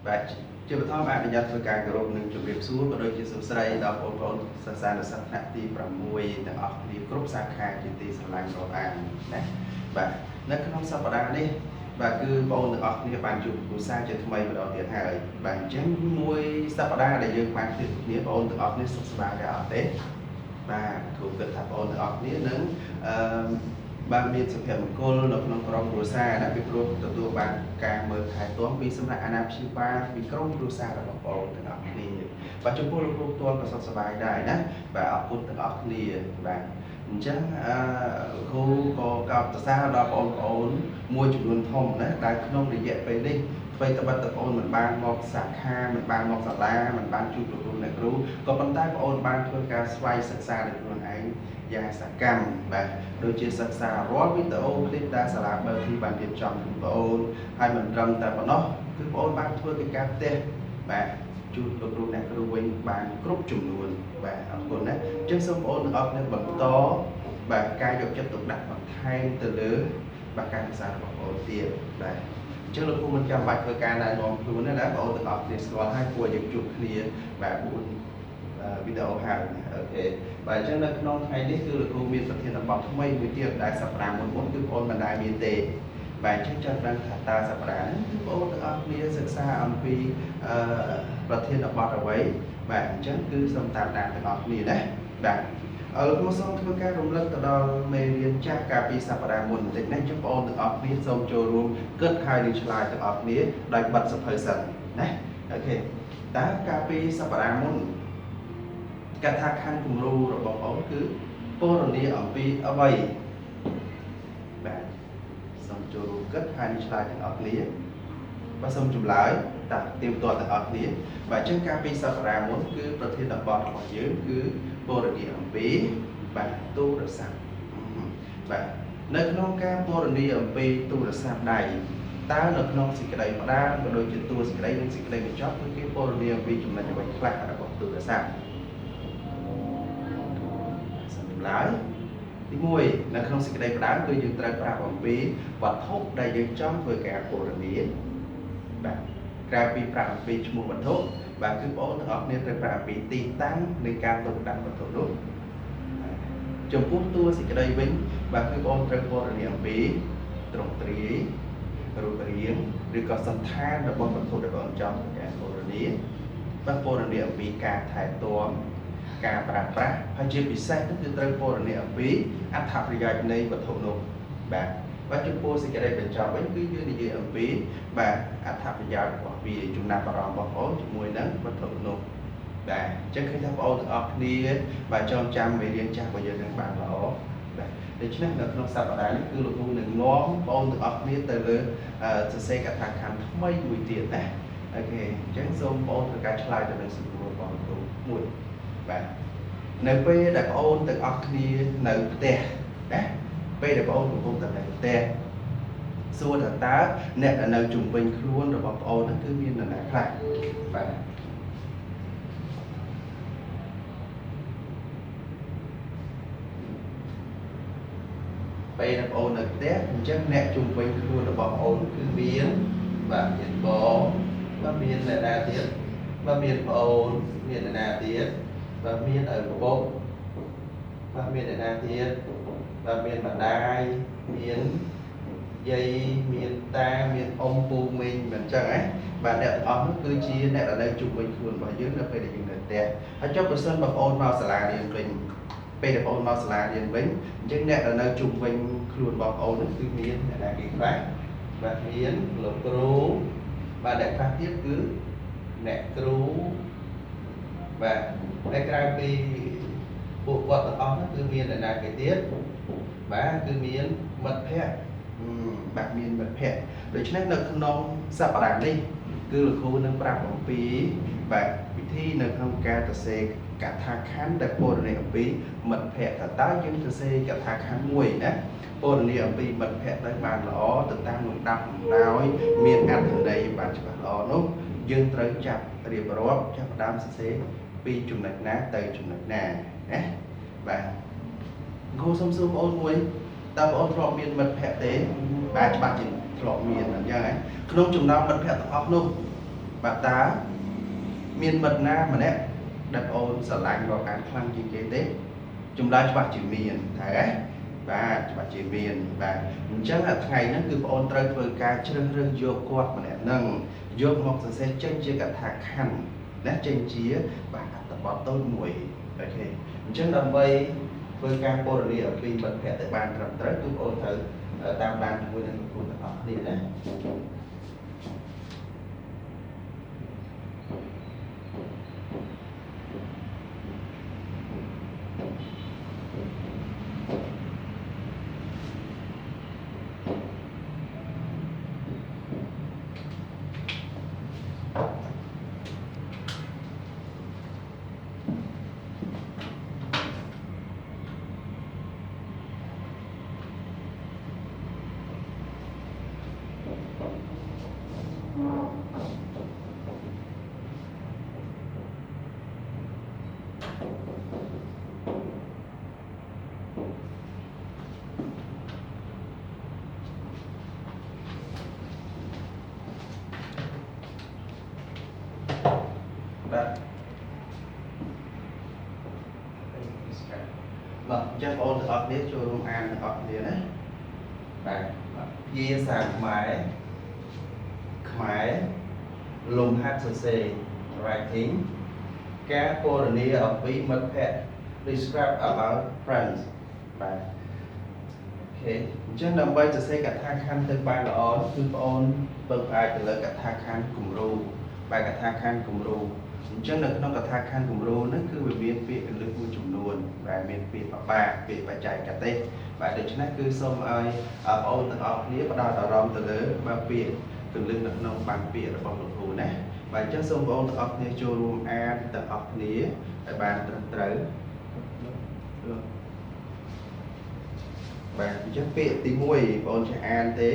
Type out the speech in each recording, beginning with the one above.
បាទជាបឋមអនុញ្ញាតធ្វើការគោរពនិងជម្រាបសួរក៏ដូចជាសួស្តីដល់បងប្អូនសិស្សានុសិស្សថ្នាក់ទី6ទាំងអស់គ្នាគ្រប់សាខាជាទីស្រឡាញ់រាប់អានណាបាទនៅក្នុងសប្តាហ៍នេះបាទគឺបងប្អូនទាំងអស់គ្នាបានជួបគ្រួសារជាថ្មីម្ដងទៀតហើយបាទអញ្ចឹងមួយសប្តាហ៍ដែលយើងបានជួបគ្នាបងប្អូនទាំងអស់គ្នាសុខសប្បាយដែរអត់ទេបាទគ្រូគិតថាបងប្អូនទាំងអស់គ្នានឹងអឺបានមានសុភមង្គលនៅក្នុងក្រុមគ្រួសារណាពីព្រោះទទួលបានការមើលថែទាំពីសំណាក់អាណាព្យាបាលពីក្រុមគ្រួសាររបស់បងទាំងអស់គ្នាបាទចំពោះលោកគ្រូផ្ទាល់ក៏សុខសប្បាយដែរណាបាទអរគុណទាំងអស់គ្នាបាទអញ្ចឹងអឺគ្រូក៏កោតសរសើរដល់បងប្អូនមួយចំនួនធំណាដែលក្នុងរយៈពេលនេះអ្វីត្បិតតែបងប្អូនមិនបានមកសាខាមិនបានមកសាលាមិនបានជួបលោកគ្រូអ្នកគ្រូក៏ប៉ុន្តែបងប្អូនបានធ្វើការស្វែងសិក្សាដោយខ្លួនឯងយ៉ាងសកម្មបាទដូចជាសិក្សារាល់វីដេអូឃ្លីបដែលសាលាបើធីបានរៀបចំជូនបងប្អូនហើយមិនត្រឹមតែប៉ុណ្ណោះគឺបងប្អូនបានធ្វើកិច្ចការផ្ទះបាទជូនលោកគ្រូអ្នកគ្រូវិញបានគ្រប់ចំនួនបាទអរគុណណាអញ្ចឹងសូមបងប្អូនទាំងអស់គ្នាបន្តបាទការយកចិត្តទុកដាក់បន្ថែមទៅលើបាទការសិក្សារបស់បងប្អូនទៀតបាទអញ្ចឹងលោកគ្រូមិនចាំបាច់ធ្វើការណែនាំខ្លួនទេណាបងប្អូនទាំងអស់គ្នាស្គាល់ហើយគួរយើងជួបគ្នាបាទ4វីដេអូហើយ OK បាទអញ្ចឹងនៅក្នុងថ្ងៃនេះគឺលោកគ្រូមានប្រធានបទថ្មីមួយទៀតដែលសប្តាហ៍មុនមុនគឺបងប្អូនមិនដែលមានទេបាទអញ្ចឹងចង់ដឹងថាតើសប្តាហ៍នេះគឺបងប្អូនទាំងអស់គ្នាសិក្សាអំពីអឺប្រធានបទអ្វីបាទអញ្ចឹងគឺសូមតាមដានទាំងអស់គ្នាណាបាទលោកគ្រូសូមធ្វើការរំលឹកទៅដល់មេរៀនចាស់កាលពីសប្តាហ៍មុនបន្តិចណាអញ្ចឹងបងប្អូនទាំងអស់គ្នាសូមចូលរួមគិតហើយនឹងឆ្លើយទាំងអស់គ្នាដោយបិទសភៅសិនណា OK តើកាលពីសប្តាហ៍មុនកថាខណ្ឌគំរូរបស់បងគឺពណ៌នាអំពីអ្វីបាទសូមចូលរួមគិតហើយនឹងឆ្លើយទាំងអស់គ្នាបាទសូមចម្លើយតាទៀមទាត់ទាំងអស់គ្នាបាទអញ្ចឹងកាលពីសប្តាហ៍មុនគឺប្រធានបទរបស់យើងគឺពណ៌នាអំពីបាទទូរស័ព្ទបាទនៅក្នុងការពណ៌នាអំពីទូរស័ព្ទដៃតើនៅក្នុងសេចក្តីផ្ដើមក៏ដូចជាតួសេចក្តីនិងសេចក្តីបញ្ចប់គឺគេពណ៌នាអំពីចំណុចអ្វីខ្លះរបស់ទូរស័ព្ទសូមចម្លើយទី1នៅក្នុងសេចក្តីផ្ដើមគឺយើងត្រូវប្រាប់អំពីវត្ថុដែលយើងចង់ធ្វើការពណ៌នាបាទក្រៅពីប្រាប់អំពីឈ្មោះវត្ថុបាទគឺបងប្អូនទាំងអស់គ្នាត្រូវប្រាប់អំពីទីតាំងនៃការទុកដាក់វត្ថុនោះចំពោះតួសេចក្តីវិញបាទគឺបងប្អូនត្រូវពណ៌នាអំពីទ្រង់ទ្រាយរូបរាងឬក៏សន្តានរបស់វត្ថុដែលបងចង់ធ្វើការពណ៌នាបាទពណ៌នាអំពីការថែទាំការប្រើប្រាស់ហើយជាពិសេសគឺត្រូវពណ៌នាអំពីអត្ថប្រយោជន៍នៃវត្ថុនោះបាទបាទចំពោះសេចក្តីបញ្ចប់វិញគឺយើងនិយាយអំពីបាទអត្ថប្រយោជន៍របស់វាចំណាប់អារម្មណ៍របស់បងប្អូនជាមួយនឹងវត្ថុនោះបាទអញ្ចឹងឃើញថាបងប្អូនទាំងអស់គ្នាបាទចងចាំមេរៀនចាស់របស់យើងនឹងបានល្អបាទដូច្នេះនៅក្នុងសប្តាហ៍នេះគឺលោកគ្រូនឹងនាំបងប្អូនទាំងអស់គ្នាទៅលើសរសេរកថាខណ្ឌថ្មីមួយទៀតណា OK អញ្ចឹងសូមបងប្អូនធ្វើការឆ្លើយទៅនឹងសំណួររបស់លោកគ្រូមួយបាទនៅពេលដែលបងប្អូនទាំងអស់គ្នានៅផ្ទះណាពេលដែលបងប្អូនកំពុងតែនៅផ្ទះសួរថាតើអ្នកដែលនៅជុំវិញខ្លួនរបស់បងប្អូនហ្នឹងគឺមាននរណាខ្លះបាទពេលដែលបងប្អូននៅផ្ទះអញ្ចឹងអ្នកជុំវិញខ្លួនរបស់បងប្អូនគឺមានបាទមានបងបាទមានអ្នកណាទៀតបាទមានប្អូនមានអ្នកណាទៀតបាទមានឪពុកបាទមានអ្នកណាទៀតបាទមានម្ដាយមានយាយមានតាមានអ៊ំពូមីងមិនអញ្ចឹងហ៎បាទអ្នកទាំងអស់នោះគឺជាអ្នកដែលនៅជុំវិញខ្លួនរបស់យើងនៅពេលដែលយើងនៅផ្ទះហើយចុះប្រសិនបងប្អូនមកសាលារៀនវិញពេលដែលបងប្អូនមកសាលារៀនវិញអញ្ចឹងអ្នកដែលនៅជុំវិញខ្លួនបងប្អូននោះគឺមានអ្នកណាគេខ្លះបាទមានលោកគ្រូបាទអ្នកខ្លះទៀតគឺអ្នកគ្រូបាទតែក្រៅពីពួកគាត់ទាំងអស់នោះគឺមានអ្នកណាគេទៀតបាទគឺមានមិត្តភ័ក្តិបាទមានមិត្តភ័ក្តិដូច្នេះនៅក្នុងសប្តាហ៍នេះគឺលោកគ្រូនឹងប្រាប់អំពីបាទវិធីនៅក្នុងការសរសេរកថាខណ្ឌដែលពណ៌នាអំពីមិត្តភ័ក្តិថាតើយើងសរសេរកថាខណ្ឌមួយណាពណ៌នាអំពីមិត្តភ័ក្តិទៅបានល្អទៅតាមលំដាប់លំដោយមានអត្ថន័យបានច្បាស់ល្អនោះយើងត្រូវចាប់រៀបរាប់ចាប់ផ្ដើមសរសេរពីចំណុចណាទៅចំណុចណាណាបាទគ្រូសុំសួរបងប្អូនមួយតើបងប្អូនធ្លាប់មានមិត្តភ័ក្តិទេបាទច្បាស់ជាធ្លាប់មានអញ្ចឹងហ៎ក្នុងចំណោមមិត្តភ័ក្តិទាំងអស់នោះ បាទតើមានមិត្តណាម្នាក់ដែលបងអូនស្រឡាញ់រាប់អានខ្លាំងជាងគេទេចម្លើយច្បាស់ជាមានតែបាទច្បាស់ជាមានបាទអញ្ចឹងថ្ងៃហ្នឹងគឺបងអូនត្រូវធ្វើការជ្រើសរើសយកគាត់ម្នាក់ហ្នឹងយកមកសរសេរចេញជាកថាខណ្ឌណាចេញជាបាទអត្ថបទតូចមួយអូខេអញ្ចឹងដើម្បីធ្វើការពណ៌នាអំពីមិត្តភក្តិទៅបានត្រឹមត្រូវគឺបងអូនត្រូវតាមដានជាមួយនឹងគ្រូទាំងអស់គ្នាណាបាទអញ្ចឹងបងប្អូនទាំងអស់គ្នាចូលរួមអានទាំងអស់គ្នាណាបាទភាសាខ្មែរខ្មែរលំហាត់សរសេរ writing ការពណ៌នាអំពីមិត្តភក្តិ describe about friends បាទអូខេអញ្ចឹងដើម្បីសរសេរកថាខណ្ឌទៅបានល្អគឺបងប្អូនពឹងផ្អែកទៅលើកថាខណ្ឌគំរូបាទកថាខណ្ឌគំរូអញ្ចឹងនៅក្នុងកថាខណ្ឌគំរូហ្នឹងគឺវាមានពាក្យកលឹះមួយចំនួនបាទមានពាក្យបបាក់ពាក្យបច្ចេកទេសបាទដូច្នេះគឺសូមឲ្យបងប្អូនទាំងអស់គ្នាផ្ដោតអារម្មណ៍ទៅលើបាទពាក្យកលឹះនៅក្នុងបានពាក្យរបស់លោកគ្រូណាបាទអញ្ចឹងសូមបងប្អូនទាំងអស់គ្នាចូលរួមអានទាំងអស់គ្នាឲ្យបានត្រឹមត្រូវបាទអញ្ចឹងពាក្យទី1បងប្អូនចេះអានទេ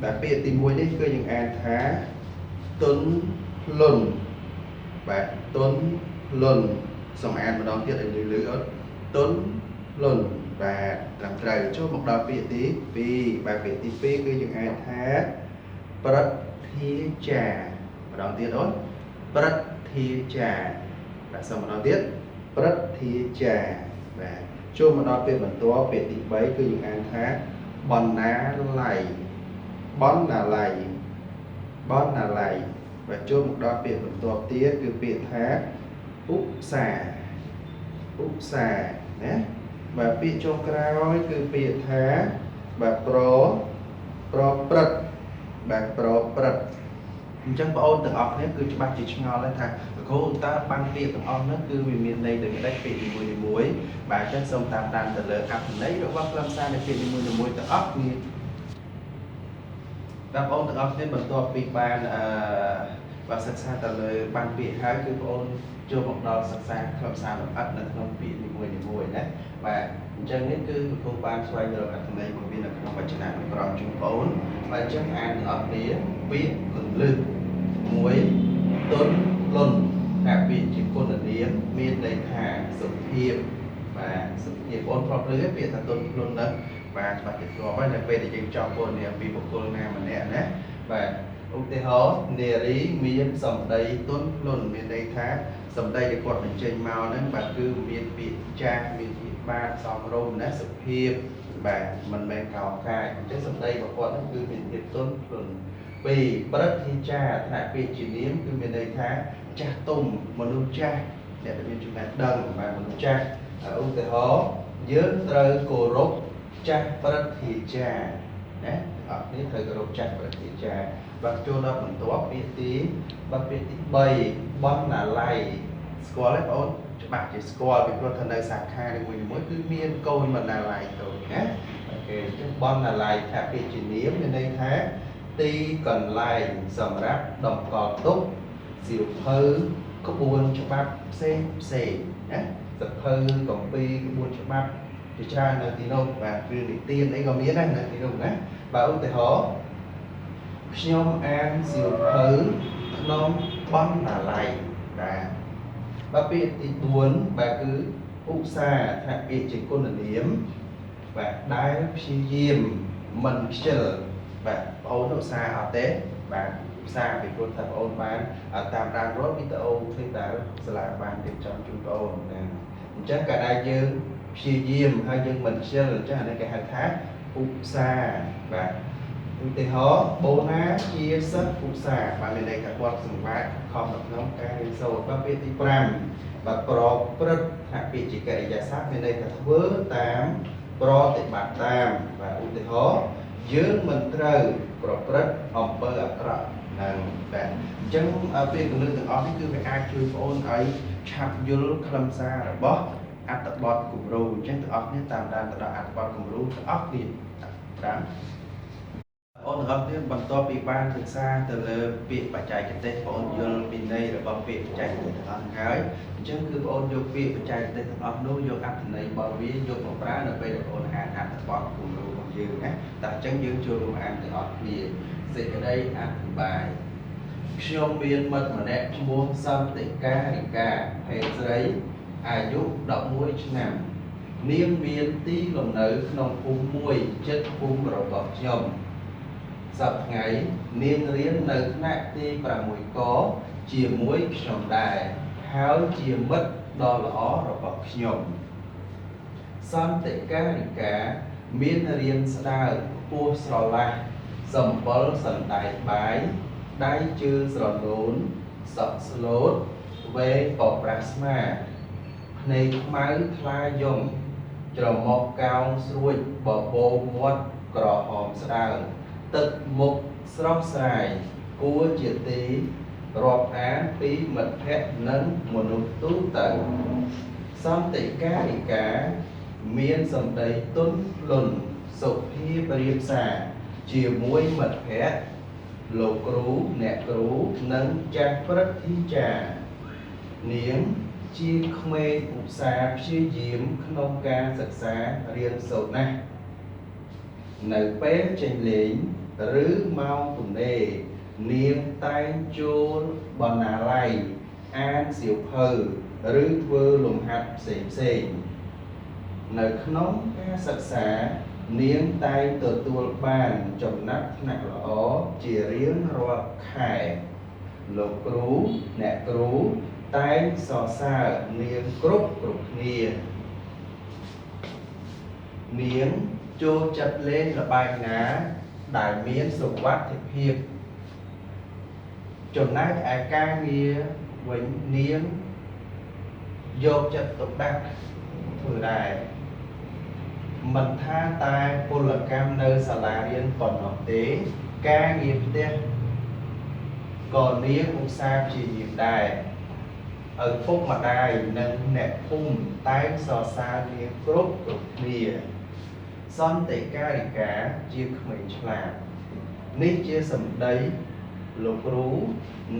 បាទពាក្យទី1នេះគឺយើងអានថាទុនលុនបាទទុនលុនសូមអានម្ដងទៀតឲ្យលឺៗអត់ទុនលុនបាទត្រឹមត្រូវចូលមកដល់ពាក្យទី2បាទពាក្យទី2គឺយើងអានថាព្រឹទ្ធាចារម្ដងទៀតអូនព្រឹទ្ធាចារបាទសូមម្ដងទៀតព្រឹទ្ធាចារបាទចូលមកដល់ពាក្យបន្ទាប់ពាក្យទី3គឺយើងអានថាបណ្ណាល័យបណ្ណាល័យបណ្ណាល័យបាទចូលមកដល់ពាក្យបន្ទាប់ទៀតគឺពាក្យថាឧស្សាហ៍ឧស្សាហ៍ណាបាទពាក្យចុងក្រោយគឺពាក្យថាបាទប្រព្រឹត្តបាទប្រព្រឹត្តអញ្ចឹងបងប្អូនទាំងអស់គ្នាគឺច្បាស់ជាឆ្ងល់ហើយថាគ្រូតើបានពាក្យទាំងអស់ហ្នឹងគឺវាមានន័យដូចម្ដេចពាក្យនីមួយៗបាទអញ្ចឹងសូមតាមដានទៅលើអត្ថន័យរបស់ខ្លឹមសារនៃពាក្យនីមួយៗទាំងអស់គ្នាបងប្អូនទាំងអស់គ្នាបន្ទាប់ពីបានបាទសិក្សាទៅលើបានពាក្យហើយគឺបងប្អូនចូលមកដល់សិក្សាខ្លឹមសារលម្អិតនៅក្នុងពាក្យនីមួយៗណាបាទអញ្ចឹងនេះគឺលោកគ្រូបានស្វែងរកអត្ថន័យរបស់វានៅក្នុងវចនានុក្រមជូនបងប្អូនបាទអញ្ចឹងអានទាំងអស់គ្នាពាក្យកន្លឹះ1ទុនលុនថាពាក្យជាគុណនាមមានន័យថាសុភាពបាទសុភាពបងប្អូនធ្លាប់ឮពាក្យថាទុនលុនហ្នឹងបាទច្បាស់ជាធ្លាប់ហើយនៅពេលដែលយើងចង់ពណ៌នាពីបុគ្គលណាម្នាក់ណាបាទឧទាហរណ៍នារីមានសម្ដីទន់ភ្លន់មានន័យថាសម្ដីដែលគាត់បញ្ចេញមកហ្នឹងបាទគឺមានពាក្យចាស់មានពាក្យបាទសមរម្យណាសុភាពបាទមិនមែនកោកាចអញ្ចឹងសម្ដីរបស់គាត់ហ្នឹងគឺមានភាពទន់ភ្លន់2ព្រឹទ្ធាចារថាពាក្យជានាមគឺមានន័យថាចាស់ទុំមនុស្សចាស់អ្នកដែលមានចំណេះដឹងបាទមនុស្សចាស់ឧទាហរណ៍យើងត្រូវគោរពចាស់ព្រឹទ្ធាចារណាអត់នេះត្រូវគោរពចាស់ព្រឹទ្ធាចារបាទចូលដល់បន្ទាប់ពាក្យទីបាទពាក្យទី3បណ្ណាល័យស្គាល់ទេបងប្អូនច្បាស់ជាស្គាល់ពីព្រោះថានៅសាខានីមួយៗគឺមានកូនបណ្ណាល័យទៅណាអូខេអញ្ចឹងបណ្ណាល័យថាពាក្យជានាមមានន័យថាទីកន្លែងសម្រាប់តម្កល់ទុកសៀវភៅក្បួនច្បាប់ផ្សេងផ្សេងណាសៀវភៅកម្ពីក្បួនច្បាប់ជាច្រើននៅទីនោះបាទគ្រឿងនិទានអីក៏មានដែរនៅទីនោះណាបាទឧទាហរណ៍ខ្ញុំអានសៀវភៅក្នុងបណ្ណាល័យបាទបាទពាក្យទី4បាទគឺឧស្សាហ៍ថាពាក្យជាគុណនាមបាទដែលព្យាយាមមិនខ្ជិលបាទបងប្អូនឧស្សាហ៍អត់ទេបាទ ឧស្សាហ៍ពីព្រោះថាបងអូនបានតាមដានរាល់វីដេអូឃ្លីបដែលសាលាបានរៀបចំជូនបងអូនណាអញ្ចឹងកាលណាយើងព្យាយាមហើយយើងមិនខ្ជិលអញ្ចឹងអានេះគេហៅថាឧស្សាហ៍បាទឧទាហរណ៍បូណាជាសិស្សឧស្សាហ៍បាទមានន័យថាគាត់សម្បាកខំនៅក្នុងការរៀនសូត្របាទពាក្យទី5បាទប្រព្រឹត្តថាពាក្យជាកិរិយាសព្ទមានន័យថាធ្វើតាមប្រតិបត្តិតាមបាទឧទាហរណ៍យើងមិនត្រូវប្រព្រឹត្តអំពើអាក្រក់នឹងបាទអញ្ចឹងពាក្យកលឹះទាំងអស់នេះគឺវាអាចជួយបងអូនឲ្យឆាប់យល់ខ្លឹមសាររបស់អត្ថបទគំរូអញ្ចឹងទាំងអស់គ្នាតាមដានទៅដល់អត្ថបទគំរូទាំងអស់គ្នា5អូនទាំងអស់គ្នាបន្ទាប់ពីបានសិក្សាទៅលើពាក្យបច្ចេកទេសបងអូនយល់ពីន័យរបស់ពាក្យបច្ចេកទេសទាំងអស់ហ្នឹងហើយអញ្ចឹងគឺបងអូនយកពាក្យបច្ចេកទេសទាំងអស់នោះយកអត្ថន័យរបស់វាយកមកប្រើនៅពេលដែលបងអូនអានអត្ថបទគំរូរបស់យើងណាតែអញ្ចឹងយើងចូលរួមអានទាំងអស់គ្នាសេចក្តីអធិប្បាយខ្ញុំមានមិត្តម្នាក់ឈ្មោះសន្តិការិកាភេទស្រីអាយុ11ឆ្នាំនាងមានទីលំនៅក្នុងភូមិមួយជិតភូមិរបស់ខ្ញុំសប្តាហ៍ថ្ងៃនាងរៀននៅថ្នាក់ទី6កជាមួយខ្ញុំដែរហើយជាមិត្តដ៏ល្អរបស់ខ្ញុំសន្តិការិកាមានរាងស្ដើងខ្ពស់ស្រឡះសម្បុរសណ្ដែកបាយដៃជើងស្រឡូនសក់ស្លូតវែងបប្រាស់ស្មាភ្នែកខ្មៅថ្លាយំច្រមុះកោងស្រួចបបោមាត់ក្រហមស្ដើងទឹកមុខស្រស់ស្រាយគួរជាទីរាប់អានពីមិត្តភក្តិនិងមនុស្សទូទៅសន្តិការិកាមានសម្ដីទន់ភ្លន់សុភាពរាបសារជាមួយមិត្តភក្តិលោកគ្រូអ្នកគ្រូនិងចាស់ព្រឹទ្ធាចារ្យនាងជាក្មេងឧស្សាហ៍ព្យាយាមក្នុងការសិក្សារៀនសូត្រណាស់នៅពេលចេញលេងឬម៉ោងទំនេរនាងតែងចូលបណ្ណាល័យអានសៀវភៅឬធ្វើលំហាត់ផ្សេងផ្សេងនៅក្នុងការសិក្សានាងតែងទទួលបានចំណាត់ថ្នាក់ល្អជារៀងរាល់ខែលោកគ្រូអ្នកគ្រូតែងសរសើរនាងគ្រប់គ្នានាងចូលចិត្តលេងល្បែងណាដែលមានសុវត្ថិភាពចំណែកឯការងារវិញនាងយកចិត្តទុកដាក់ធ្វើដែរមិនថាតែពលកម្មនៅសាលារៀនប៉ុណ្ណោះទេការងារផ្ទះក៏នាងឧស្សាហ៍ព្យាយាមដែរឪពុកម្ដាយនិងអ្នកភូមិតែងសរសើរនាងគ្រប់គ្នាសន្តិការិកាជាក្មេងឆ្លាតនេះជាសម្ដីលោកគ្រូ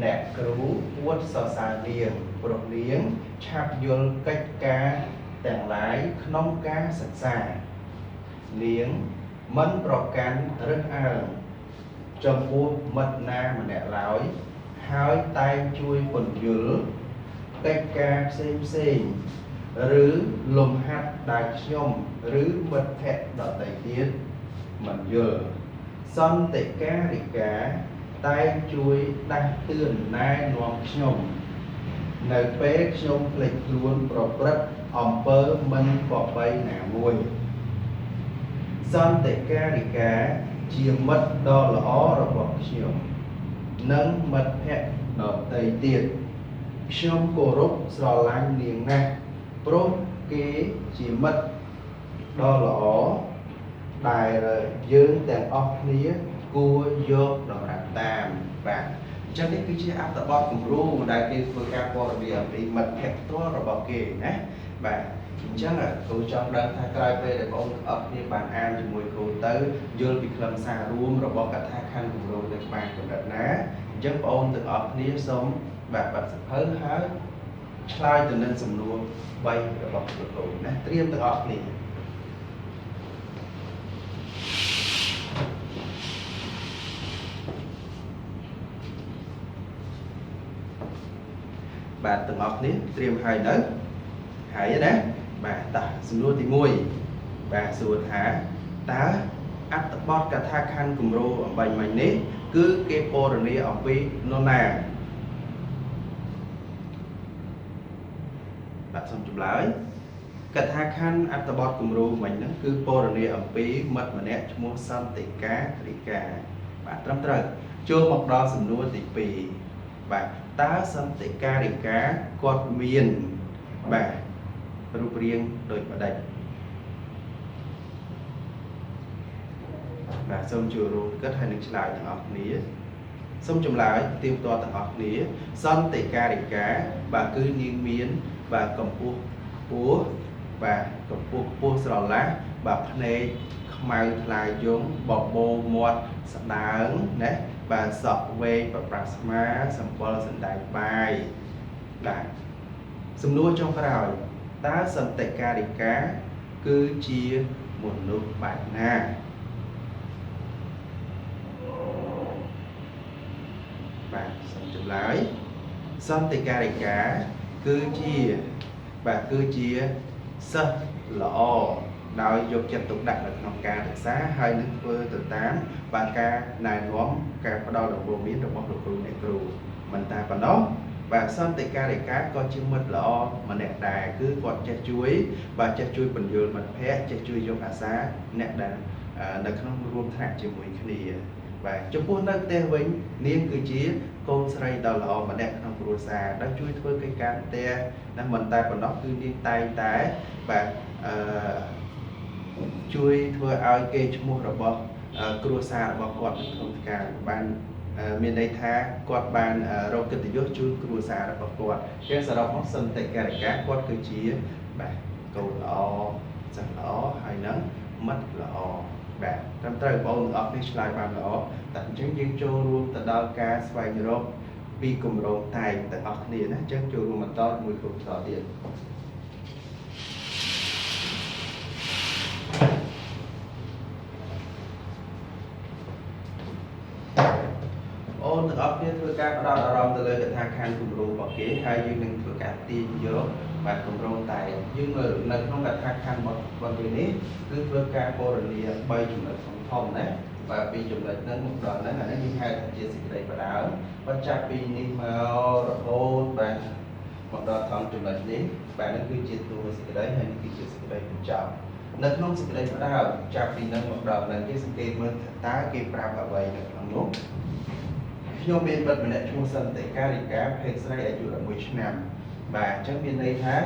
អ្នកគ្រូអួតសរសើរនាងព្រោះនាងឆាប់យល់កិច្ចការទាំងឡាយក្នុងការសិក្សានាងមិនប្រកាន់រើសអើងចំពោះមិត្តណាម្នាក់ឡើយហើយតែងជួយពន្យល់កិច្ចការផ្សេងផ្សេងឬលំហាត់ដែលខ្ញុំឬមិត្តភក្តិដទៃទៀតមិនយល់សន្តិការិកាតែងជួយដាស់តឿនណែនាំខ្ញុំនៅពេលខ្ញុំភ្លេចខ្លួនប្រព្រឹត្តអំពើមិនគប្បីណាមួយសន្តិការិកាជាមិត្តដ៏ល្អរបស់ខ្ញុំនិងមិត្តភក្តិដទៃទៀតខ្ញុំគោរពស្រឡាញ់នាងណាស់ព្រោះគេជាមិត្តដ៏ល្អដែលយើងទាំងអស់គ្នាគួរយកតម្រាប់តាមបាទអញ្ចឹងនេះគឺជាអត្ថបទគំរូដែលគេធ្វើការព័ត៌មានអំពីមិត្តភក្តិផ្ទាល់របស់គេណាបាទអញ្ចឹងគ្រូចង់ដឹងថាក្រោយពេលដែលបងប្អូនទាំងអស់គ្នាបានអានជាមួយគ្រូទៅយល់ពីខ្លឹមសាររួមរបស់កថាខណ្ឌគំរូនៅបានកម្រិតណាអញ្ចឹងបងប្អូនទាំងអស់គ្នាសូមបាទបាត់សភៅហើយឆ្លើយទៅនឹងសំណួរ3របស់លោកគ្រូណាត្រៀមទាំងអស់គ្នាបាទទាំងអស់គ្នាត្រៀមហើយនៅហើយណាបាទតោះសំណួរទី1បាទសួរថាតើ អត្ថបទកថាខណ្ឌគំរូអំបញ្ញមិញនេះគឺគេពណ៌នាអំពីនរណាបាទសូមចម្លើយកថាខណ្ឌអត្ថបទគំរូមិញហ្នឹងគឺពណ៌នាអំពីមិត្តម្នាក់ឈ្មោះសន្តិការិកាបាទត្រឹមត្រូវចូលមកដល់សំណួរទី2បាទតើសន្តិការិកាគាត់មានបាទរូបរាងដូចម្ដេចបាទសូមចូលរួមគិតហើយនឹងឆ្លើយទាំងអស់គ្នាសូមចម្លើយទៀងទាត់ទាំងអស់គ្នាសន្តិការិកាបាទគឺនាងមានបាទកម្ពស់ខ្ពស់បាទកម្ពស់ខ្ពស់ស្រឡះបាទភ្នែកខ្មៅថ្លាយងបបោមាត់ស្ដើងណាបាទសក់វែងប្រប្រាស់ស្មាសម្បុរសណ្តែកបាយបាទសំណួរចុងក្រោយតើសន្តិការិកាគឺជាមនុស្សបែបណាបាទសូមចម្លើយសន្តិការិកាគឺជាបាទគឺជាសិស្សល្អដោយយកចិត្តទុកដាក់នៅក្នុងការសិក្សាហើយនឹងធ្វើទៅតាមបាទការណែនាំការផ្ដល់ដំបូន្មានរបស់លោកគ្រូអ្នកគ្រូមិនតែប៉ុណ្ណោះបាទសន្តិការិកាក៏ជាមិត្តល្អម្នាក់ដែរគឺគាត់ចេះជួយបាទចេះជួយពន្យល់មិត្តភ័ក្តិចេះជួយយកអាសាអ្នកដែលនៅក្នុងរួមថ្នាក់ជាមួយគ្នាបាទចំពោះនៅផ្ទះវិញនាងគឺជាកូនស្រីដ៏ល្អម្នាក់ក្នុងគ្រួសារដែលជួយធ្វើកិច្ចការផ្ទះណាមិនតែប៉ុណ្ណោះគឺនាងតែងតែបាទជួយធ្វើឲ្យគេឈ្មោះរបស់គ្រួសាររបស់គាត់នៅក្នុងការបានមានន័យថាគាត់បានរកកិត្តិយសជូនគ្រួសាររបស់គាត់ជាសរុបមកសន្តិការិកាគាត់គឺជាបាទកូនល្អសិស្សល្អហើយនឹងមិត្តល្អបាទត្រឹមត្រូវបងប្អូនទាំងអស់គ្នាឆ្លើយបានល្អតែអញ្ចឹងយើងចូលរួមទៅដល់ការស្វែងរកពីគម្រោងតែងទាំងអស់គ្នាណាអញ្ចឹងចូលរួមបន្តជាមួយគ្រូបន្តទៀតអូនទាំងអស់គ្នាធ្វើការផ្ដោតអារម្មណ៍ទៅលើកថាខណ្ឌគម្រោងរបស់គេហើយយើងនឹងធ្វើការទាញយកបាទគម្រោងតែយើងមើលនៅក្នុងកថាខណ្ឌរបស់គេនេះគឺធ្វើការពណ៌នា3ចំណុចធំៗណាបាទពីចំណុចហ្នឹងមកដល់ហ្នឹងអានេះយើងហៅថាជាសេចក្តីផ្ដើមបញ្ចប់ពីនេះមករហូតបាទមកដល់ត្រង់ចំណុចនេះបាទនេះគឺជាតួសេចក្តីហើយនេះគឺជាសេចក្តីបញ្ចប់នៅក្នុងសេចក្តីផ្ដើមចាប់ពីហ្នឹងមកដល់ហ្នឹងគេសង្កេតមើលថាតើគេប្រាប់អ្វីនៅក្នុងនោះខ្ញុំមានមិត្តម្នាក់ឈ្មោះសន្តិការិកាភេទស្រីអាយុ11ឆ្នាំបាទអញ្ចឹងមានន័យថា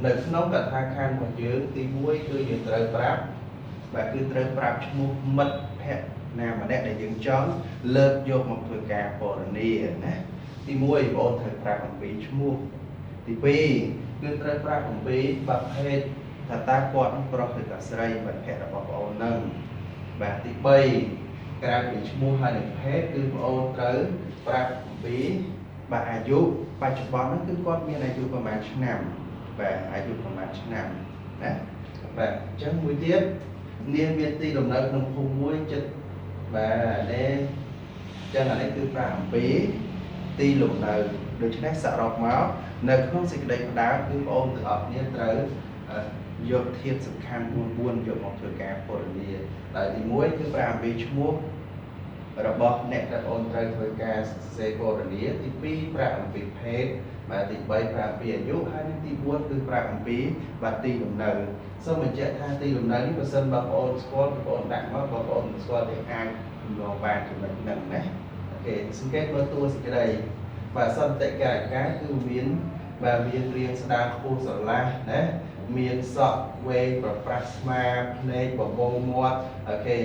នៅក្នុងកថាខណ្ឌរបស់យើងទី1គឺយើងត្រូវប្រាប់បាទគឺត្រូវប្រាប់ឈ្មោះមិត្តភក្តិណាម្នាក់ដែលយើងចង់លើកយកមកធ្វើការពណ៌នាណាទី1បងប្អូនត្រូវប្រាប់អំពីឈ្មោះទី2គឺត្រូវប្រាប់អំពីប្រភេទថាតើគាត់នឹងប្រុសឬក៏ស្រីមិត្តភក្តិរបស់បងប្អូននឹងបាទទី3ក្រៅពីឈ្មោះហើយនឹងភេទគឺបងប្អូនត្រូវប្រាប់អំពីបាទអាយុបច្ចុប្បន្នហ្នឹងគឺគាត់មានអាយុប្រហែលឆ្នាំបាទអាយុប្រហែលឆ្នាំណាបាទអញ្ចឹងមួយទៀតនាងមានទីលំនៅក្នុងភូមិមួយចិត្តបាទនេះអញ្ចឹងអានេះគឺប្រាប់អំពីទីលំនៅដូច្នេះសរុបមកនៅក្នុងសេចក្តីផ្ដើមគឺបងប្អូនទាំងអស់គ្នាត្រូវយកធាតុសំខាន់4យកមកធ្វើការពណ៌នាដែលទី1គឺប្រាប់អំពីឈ្មោះរបស់អ្នកដែលបងត្រូវធ្វើការសរសេរពណ៌នាទី2ប្រាប់អំពីភេទបាទទី3ប្រាប់អំពីអាយុហើយនិងទី4គឺប្រាប់អំពីបាទទីលំនៅសូមបញ្ជាក់ថាទីលំនៅនេះបើសិនបងប្អូនស្គាល់បងប្អូនដាក់មកបងប្អូនមិនស្គាល់ទេអាចរំលងបានចំណុចហ្នឹងណាអូខេសង្កេតមើលតួសេចក្តីបាទសន្តិការិកាគឺមានបាទមានរាងស្ដារខ្ពស់ស្រឡះណាមានសក់វែងប្រប្រាស់ស្មាភ្នែកបបោមាត់អូខេ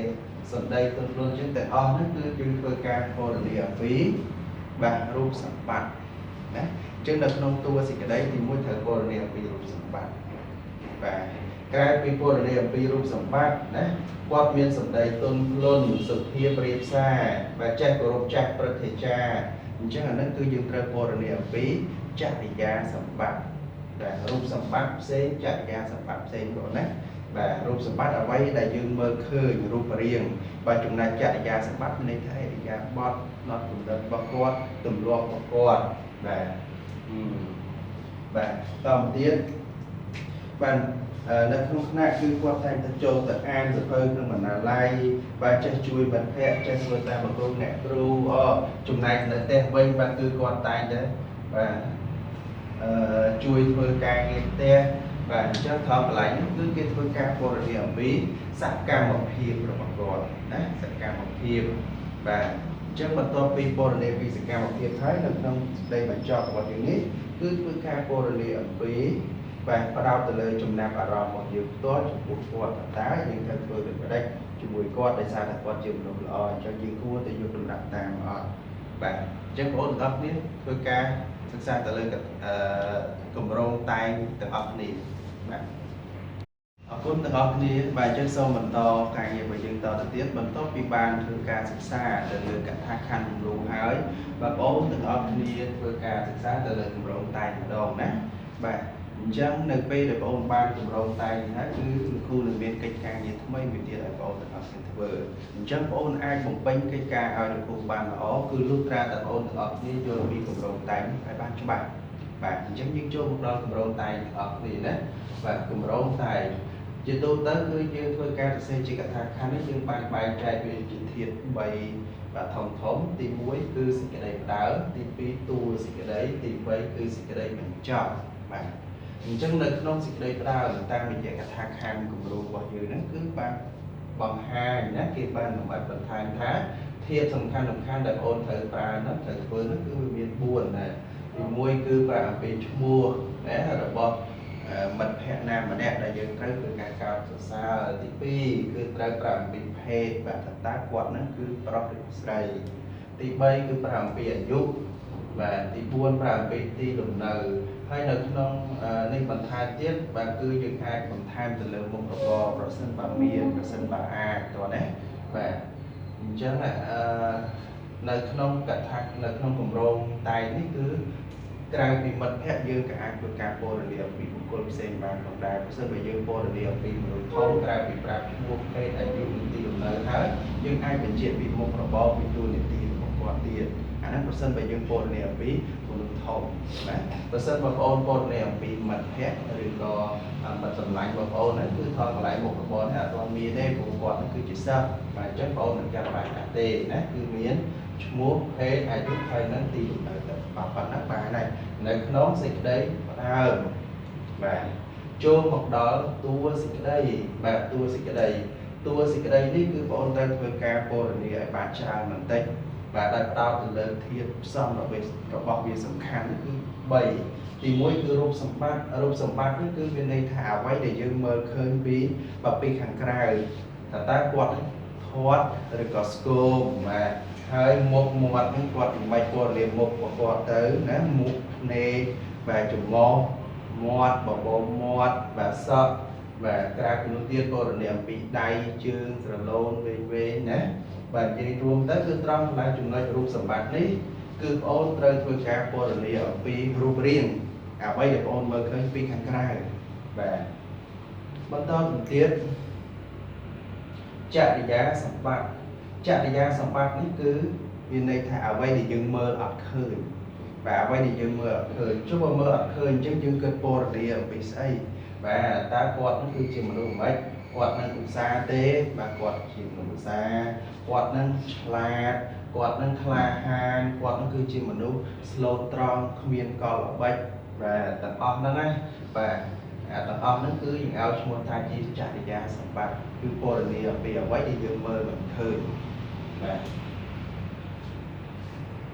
សម្ដីទន់ភ្លន់ជាងទាំងអស់ហ្នឹងគឺយើងធ្វើការពណ៌នាអំពីបាទរូបសម្បត្តិណាអញ្ចឹងនៅក្នុងតួសេចក្តីទី1ត្រូវពណ៌នាអំពីរូបសម្បត្តិបាទក្រៅពីពណ៌នាអំពីរូបសម្បត្តិណាគាត់មានសម្ដីទន់ភ្លន់សុភាពរាបសារបាទចេះគោរពចាស់ព្រឹទ្ធាចារ្យអញ្ចឹងអាហ្នឹងគឺយើងត្រូវពណ៌នាអំពីចរិយាសម្បត្តិបាទរូបសម្បត្តិផ្សេងចរិយាសម្បត្តិផ្សេងបងណាបាទរូបសម្បត្តិអ្វីដែលយើងមើលឃើញរូបរាងបាទចំណែកចរិយាសម្បត្តិមានន័យថាឥរិយាបថផ្នត់គំនិតរបស់គាត់ទម្លាប់របស់គាត់បាទបាទតទៅទៀត បាទនៅក្នុងថ្នាក់គឺគាត់តែងតែចូលទៅអានសៀវភៅក្នុងបណ្ណាល័យបាទចេះជួយមិត្តភ័ក្តិចេះធ្វើតាមលោកគ្រូអ្នកគ្រូអចំណែកនៅផ្ទះវិញបាទគឺគាត់តែងតែបាទអឺជួយធ្វើការងារផ្ទះបាទអញ្ចឹងត្រង់កន្លែងនេះគឺគេធ្វើការពណ៌នាអំពីសកម្មភាពរបស់គាត់ណាសកម្មភាពបាទអញ្ចឹងបន្ទាប់ពីពណ៌នាពីសកម្មភាពហើយនៅក្នុងសេចក្តីបញ្ចប់របស់យើងនេះគឺធ្វើការពណ៌នាអំពីបាទផ្ដោតទៅលើចំណាប់អារម្មណ៍របស់យើងផ្ទាល់ចំពោះគាត់តើយើងត្រូវធ្វើដូចម្ដេចជាមួយគាត់ដោយសារតែគាត់ជាមនុស្សល្អអញ្ចឹងយើងគួរតែយកតម្រាប់តាមអត់បាទអញ្ចឹងបងប្អូនទាំងអស់គ្នាធ្វើការសិក្សាទៅលើអឺគម្រោងតែងទាំងអស់គ្នាបាទអរគុណទាំងអស់គ្នាបាទអញ្ចឹងសូមបន្តការងាររបស់យើងតទៅទៀតបន្ទាប់ពីបានធ្វើការសិក្សាទៅលើកថាខណ្ឌគំរូហើយបងប្អូនទាំងអស់គ្នាធ្វើការសិក្សាទៅលើគម្រោងតែងម្ដងណាបាទអញ្ចឹងនៅពេលដែលបងប្អូនបានគម្រោងតែងនេះហើយគឺលោកគ្រូនឹងមានកិច្ចការងារថ្មីមួយទៀតឲ្យបងប្អូនទាំងអស់គ្នាធ្វើអញ្ចឹងបងប្អូនអាចបំពេញកិច្ចការឲ្យលោកគ្រូបានល្អគឺលុះត្រាតែបងប្អូនទាំងអស់គ្នាយល់ពីគម្រោងតែងឲ្យបានច្បាស់បាទអញ្ចឹងយើងចូលមកដល់គម្រោងតែងទាំងអស់គ្នាណាបាទគម្រោងតែងជាទូទៅគឺយើងធ្វើការសរសេរជាកថាខណ្ឌនេះយើងបានបែងចែកវាជាធាតុ3បាទធំធំទី1គឺសេចក្តីផ្ដើមទី2តួសេចក្តីទី3គឺសេចក្តីបញ្ចប់បាទអញ្ចឹងនៅក្នុងសេចក្តីផ្ដើមតាមរយៈកថាខណ្ឌគំរូរបស់យើងហ្នឹងគឺបានបង្ហាញណាគេបានលម្អិតបន្ថែមថាធាតុសំខាន់សំខាន់ដែលបងត្រូវប្រើហ្នឹងត្រូវធ្វើហ្នឹងគឺវាមាន4ណាទី1គឺប្រើអំពីឈ្មោះណារបស់មិត្តភក្តិណាម្នាក់ដែលយើងត្រូវធ្វើការកោតសរសើរទី2គឺត្រូវប្រើអំពីភេទបាទថាតើគាត់ហ្នឹងគឺប្រុសឬស្រីទី3គឺប្រើអំពីអាយុបាទទី4ប្រើអំពីទីលំនៅហើយនៅក្នុងនេះបន្ថែមទៀតបាទគឺយើងអាចបន្ថែមទៅលើមុខរបរប្រសិនបើមានប្រសិនបើអាចតោះណាបាទអញ្ចឹងអឺនៅក្នុងកថានៅក្នុងគម្រោងតែងនេះគឺក្រៅពីមិត្តភក្តិយើងក៏អាចធ្វើការពណ៌នាអំពីបុគ្គលផ្សេងបានផងដែរប្រសិនបើយើងពណ៌នាអំពីមនុស្សធំក្រៅពីប្រាប់ឈ្មោះភេទអាយុនិងទីលំនៅហើយយើងអាចបញ្ជាក់ពីមុខរបរពីតួនាទីរបស់គាត់ទៀតអាហ្នឹងប្រសិនបើយើងពណ៌នាអំពីមនុស្សធំណាប្រសិនបងប្អូនពណ៌នាអំពីមិត្តភក្តិឬក៏មិត្តសម្លាញ់បងប្អូនហ្នឹងគឺថតកន្លែងមុខរបរនេះអត់ទាន់មានទេព្រោះគាត់ហ្នឹងគឺជាសិស្សបាទអញ្ចឹងបងប្អូនមិនចាំបាច់ដាក់ទេណាគឺមានឈ្មោះភេទអាយុហើយនឹងទីលំនៅទៅបាទប៉ុណ្ណឹងបានហើយនៅក្នុងសេចក្តីផ្ដើមបាទចូលមកដល់តួសេចក្តីបាទតួសេចក្តីតួសេចក្តីនេះគឺបងប្អូនត្រូវធ្វើការពណ៌នាឲ្យបានច្រើនបន្តិចបាទដោយផ្ដោតទៅលើធាតុផ្សំរបស់វាសំខាន់គឺ3ទី1គឺរូបសម្បត្តិរូបសម្បត្តិនេះគឺមានន័យថាអ្វីដែលយើងមើលឃើញពីបើពីខាងក្រៅថាតើគាត់ធាត់ឬក៏ស្គមបាទហើយមុខមាត់ហ្នឹងគាត់មិនពណ៌នាមុខរបស់គាត់ទៅណាមុខភ្នែកបាទច្រមុះមាត់បបោមាត់បាទសក់បាទក្រៅពីនោះទៀតពណ៌នាអំពីដៃជើងស្រឡូនវែងវែងណាបាទនិយាយរួមទៅគឺត្រង់កន្លែងចំណុចរូបសម្បត្តិនេះគឺបងអូនត្រូវធ្វើការពណ៌នាអំពីរូបរាងអ្វីដែលបងអូនមើលឃើញពីខាងក្រៅបាទបន្តទៅទៀតចរិយាសម្បត្តិចរិយាសម្បត្តិនេះគឺមានន័យថាអ្វីដែលយើងមើលអត់ឃើញបាទអ្វីដែលយើងមើលអត់ឃើញចុះបើមើលអត់ឃើញអញ្ចឹងយើងគិតពណ៌នាអំពីស្អីបាទតើគាត់នឹងគឺជាមនុស្សមិនគាត់នឹងឧស្សាហ៍ទេបាទគាត់ជាមនុស្សឧស្សាហ៍គាត់នឹងឆ្លាតគាត់នឹងក្លាហានគាត់នឹងគឺជាមនុស្សស្លូតត្រង់គ្មានកលល្បិចបាទទាំងអស់ហ្នឹងណាបាទអាទាំងអស់ហ្នឹងគឺយើងឲ្យឈ្មោះថាជាចរិយាសម្បត្តិគឺពណ៌នាអំពីអ្វីដែលយើងមើលមិនឃើញបាទ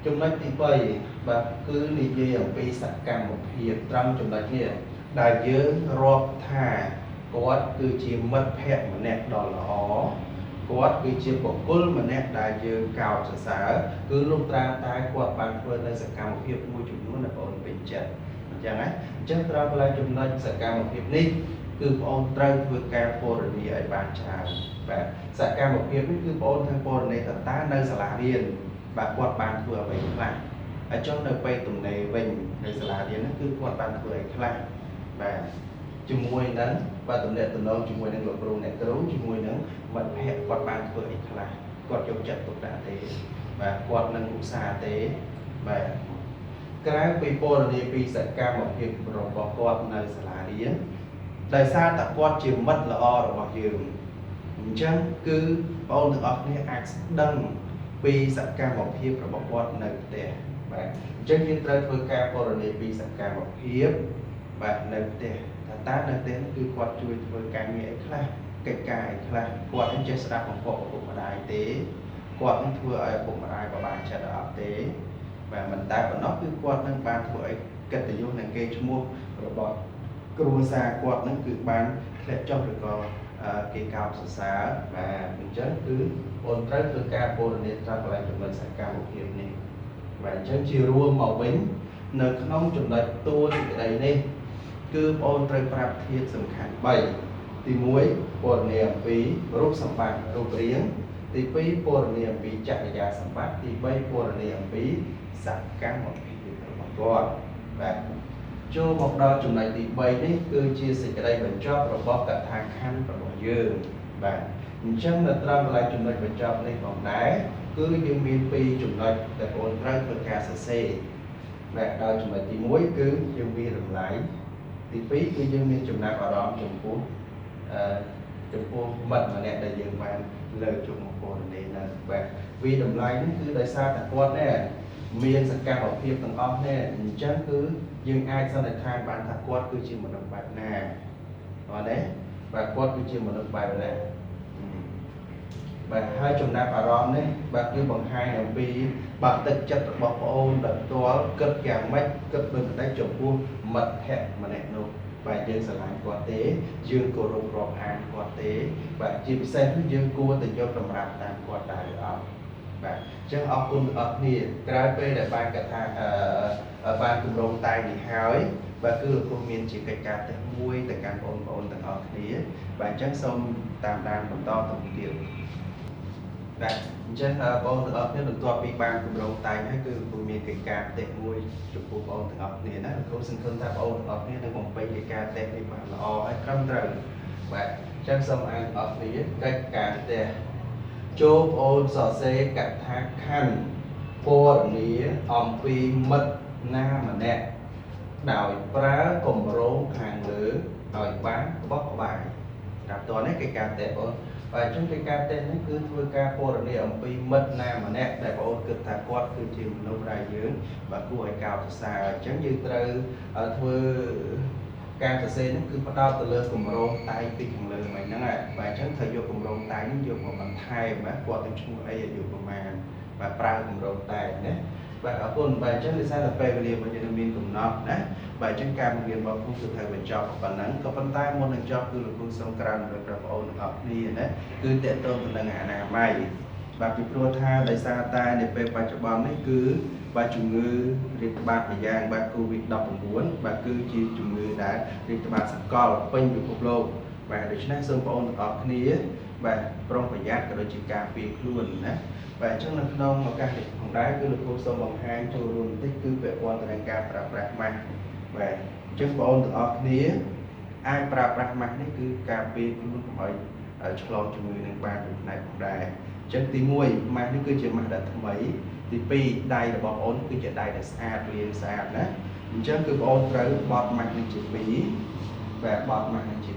ចំណុចទី3បាទគឺនិយាយអំពីសកម្មភាពត្រង់ចំណុចនេះដែលយើងរាប់ថាគាត់គឺជាមិត្តភក្តិម្នាក់ដ៏ល្អគាត់គឺជាបុគ្គលម្នាក់ដែលយើងកោតសរសើរគឺលុះត្រាតែគាត់បានធ្វើនៅសកម្មភាពមួយចំនួនដែលបងអូនពេញចិត្តអញ្ចឹងណាអញ្ចឹងត្រង់កន្លែងចំណុចសកម្មភាពនេះគឺបងអូនត្រូវធ្វើការពណ៌នាឲ្យបានច្រើនបាទសកម្មភាពនេះគឺបងអូនធ្វើពណ៌នាតើនៅសាលារៀនបាទគាត់បានធ្វើអ្វីខ្លះហើយចុះនៅពេលទំនេរវិញនៅសាលារៀនហ្នឹងគឺគាត់បានធ្វើអីខ្លះបាទជាមួយនឹងបាទទំនាក់ទំនងជាមួយនឹងលោកគ្រូអ្នកគ្រូជាមួយនឹងមិត្តភក្តិគាត់បានធ្វើអីខ្លះគាត់យកចិត្តទុកដាក់ទេបាទគាត់នឹងឧស្សាហ៍ទេបាទក្រៅពីពណ៌នាពីសកម្មភាពរបស់គាត់នៅសាលារៀន ដោយសារតែគាត់ជាមិត្តល្អរបស់យើងអញ្ចឹងគឺបងទាំងអស់គ្នាអាចដឹងពីសកម្មភាពរបស់គាត់នៅផ្ទះបាទអញ្ចឹងយើងត្រូវធ្វើការពណ៌នាពីសកម្មភាពបាទនៅផ្ទះថាតើនៅផ្ទះនោះគឺគាត់ជួយធ្វើការងារអីខ្លះកិច្ចការអីខ្លះគាត់នឹងចេះស្ដាប់បង្គាប់ឪពុកម្ដាយទេគាត់នឹងធ្វើឲ្យឪពុកម្ដាយពិបាកចិត្តអត់ទេបាទមិនតែប៉ុណ្ណោះគឺគាត់នឹងបានធ្វើឲ្យកិត្តិយសនិងកេរ្តិ៍ឈ្មោះរបស់គ្រួសារគាត់នឹងគឺបានធ្លាក់ចុះឬក៏គេកោតសរសើរបាទអញ្ចឹងគឺបងត្រូវធ្វើការពណ៌នាត្រង់កន្លែងចំណុចសកម្មភាពនេះបាទអញ្ចឹងជារួមមកវិញនៅក្នុងចំណុចតួសេចក្តីនេះគឺបងត្រូវប្រាប់ធាតុសំខាន់3ទី1ពណ៌នាអំពីរូបសម្បត្តិរូបរាងទី2ពណ៌នាអំពីចរិយាសម្បត្តិទី3ពណ៌នាអំពីសកម្មភាពរបស់គាត់បាទចូលមកដល់ចំណុចទី3នេះគឺជាសេចក្តីបញ្ចប់របស់កថាខណ្ឌរបស់យើងបាទអញ្ចឹងនៅត្រង់កន្លែងចំណុចបញ្ចប់នេះផងដែរគឺយើងមាន2ចំណុចដែលបងត្រូវធ្វើការសរសេរបាទដល់ចំណុចទី1គឺយើងវាតម្លៃទី2គឺយើងមានចំណាប់អារម្មណ៍ចំពោះមិត្តម្នាក់ដែលយើងបានលើកយកមកពណ៌នានៅបាទវាតម្លៃនេះគឺដោយសារតែគាត់នេះមានសកម្មភាពទាំងអស់នេះអញ្ចឹងគឺយើងអាចសន្និដ្ឋានបានថាគាត់គឺជាមនុស្សបែបណាបាទទេបាទគាត់គឺជាមនុស្សបែបណាបាទហើយចំណាប់អារម្មណ៍នេះបាទគឺបង្ហាញអំពីបាទទឹកចិត្តរបស់ប្អូនដោយផ្ទាល់គិតយ៉ាងម៉េចគិតដូចម្តេចចំពោះមិត្តភក្តិម្នាក់នោះបាទយើងស្រឡាញ់គាត់ទេយើងគោរពរាប់អានគាត់ទេបាទជាពិសេសគឺយើងគួរតែយកតម្រាប់តាមគាត់ដែរឬអត់បាទអញ្ចឹងអរគុណទាំងអស់គ្នាក្រោយពេលដែលបានកថាបានគម្រោងតែងនេះហើយបាទគឺលោកគ្រូមានជាកិច្ចការផ្ទះមួយទៅកាន់បងប្អូនទាំងអស់គ្នាបាទអញ្ចឹងសូមតាមដានបន្តទៅទៀតបាទអញ្ចឹងបងទាំងអស់គ្នាបន្ទាប់ពីបានគម្រោងតែងហើយគឺគ្រូមានកិច្ចការផ្ទះមួយចំពោះបងទាំងអស់គ្នាណាគ្រូសង្ឃឹមថាបងទាំងអស់គ្នានឹងបំពេញកិច្ចការផ្ទះនេះបានល្អហើយត្រឹមត្រូវបាទអញ្ចឹងសូមអានទាំងអស់គ្នាកិច្ចការផ្ទះចូលបងអូនសរសេរកថាខណ្ឌពណ៌នាអំពីមិត្តណាម្នាក់ដោយប្រើគម្រោងខាងលើឲ្យបានក្បោះក្បាយស្រាប់តនេះកិច្ចការផ្ទះបងបាទអញ្ចឹងកិច្ចការផ្ទះនេះគឺធ្វើការពណ៌នាអំពីមិត្តណាម្នាក់ដែលបងអូនគិតថាគាត់គឺជាមនុស្សដែលយើងបាទគួរឲ្យកោតសរសើរអញ្ចឹងយើងត្រូវធ្វើការសរសេរនេះគឺផ្ដោតទៅលើគម្រោងតែងពីខាងលើមិញហ្នឹងបាទអញ្ចឹងត្រូវយកគម្រោងតែងនេះយកមកបន្ថែមបាទគាត់នឹងឈ្មោះអីអាយុប្រមាណបាទប្រើគម្រោងតែងណាបាទអរគុណបាទអញ្ចឹងដោយសារតែពេលវេលារបស់យើងមានកំណត់ណាបាទអញ្ចឹងការបង្រៀនរបស់គ្រូគឺត្រូវបញ្ចប់ប៉ុណ្ណឹងក៏ប៉ុន្តែមុននឹងចប់គឺលោកគ្រូសូមក្រើនរំលឹកដល់បងប្អូនទាំងអស់គ្នាណាគឺតកតងទៅនឹងអនាម័យបាទពីព្រោះថាដោយសារតែនៅពេលបច្ចុប្បន្ននេះគឺបាទជំងឺរាតត្បាតម្យ៉ាងបាទ COVID-19 បាទគឺជាជំងឺដែលរាតត្បាតសកលពេញពិភពលោកបាទដូច្នេះសូមបងប្អូនទាំងអស់គ្នាបាទប្រុងប្រយ័ត្នក៏ដូចជាការពារខ្លួនណាបាទអញ្ចឹងនៅក្នុងឱកាសនេះផងដែរគឺលោកគ្រូសូមបង្ហាញចូលរួមបន្តិចគឺពាក់ព័ន្ធទៅនឹងការប្រើប្រាស់ម៉ាស់បាទអញ្ចឹងបងប្អូនទាំងអស់គ្នាអាចប្រើប្រាស់ម៉ាស់នេះគឺការពារខ្លួនកុំឲ្យឆ្លងជំងឺនឹងបានមួយផ្នែកផងដែរអញ្ចឹងទី1ម៉ាស់នេះគឺជាម៉ាស់ដែលថ្មីទី2ដៃរបស់បងប្អូនគឺជាដៃដែលស្អាតលាងស្អាតណាអញ្ចឹងគឺបងប្អូនត្រូវបត់ម៉ាស់នេះជា2បាទបត់ម៉ាស់នេះជា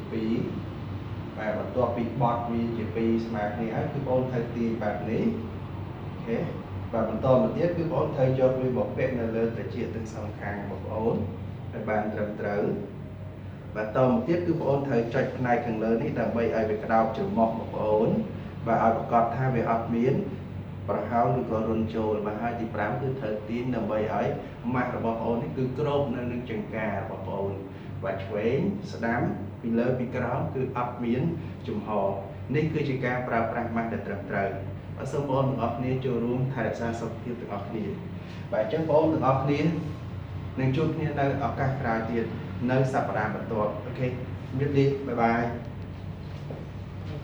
2បាទបន្ទាប់ពីបត់វាជា2ស្មើគ្នាហើយគឺបងប្អូនត្រូវទាញបែបនេះអូខេបាទបន្តមកទៀតគឺបងប្អូនត្រូវយកវាមកពាក់នៅលើត្រចៀកទាំងសងខាងបងប្អូនឲ្យបានត្រឹមត្រូវបាទតមកទៀតគឺបងប្អូនត្រូវចុចផ្នែកខាងលើនេះដើម្បីឲ្យវាក្តោបច្រមុះបងប្អូនបាទឲ្យប្រកាសថាវាអត់មានប្រហោងឬក៏រុនចូលបាទហើយទី5គឺត្រូវទាញដើម្បីឲ្យម៉ាស់របស់បងប្អូននេះគឺគ្របនៅនឹងចង្ការបស់បងប្អូនបាទឆ្វេងស្ដាំពីលើពីក្រោមគឺអត់មានចំហនេះគឺជាការប្រើប្រាស់ម៉ាស់ដែលត្រឹមត្រូវបាទសូមបងប្អូនទាំងអស់គ្នាចូលរួមថែរក្សាសុខភាពទាំងអស់គ្នាបាទអញ្ចឹងបងប្អូនទាំងអស់គ្នានឹងជួបគ្នានៅឱកាសក្រោយទៀតនៅសប្តាហ៍បន្ទាប់អូខេជំរាបលាបាយបាយ។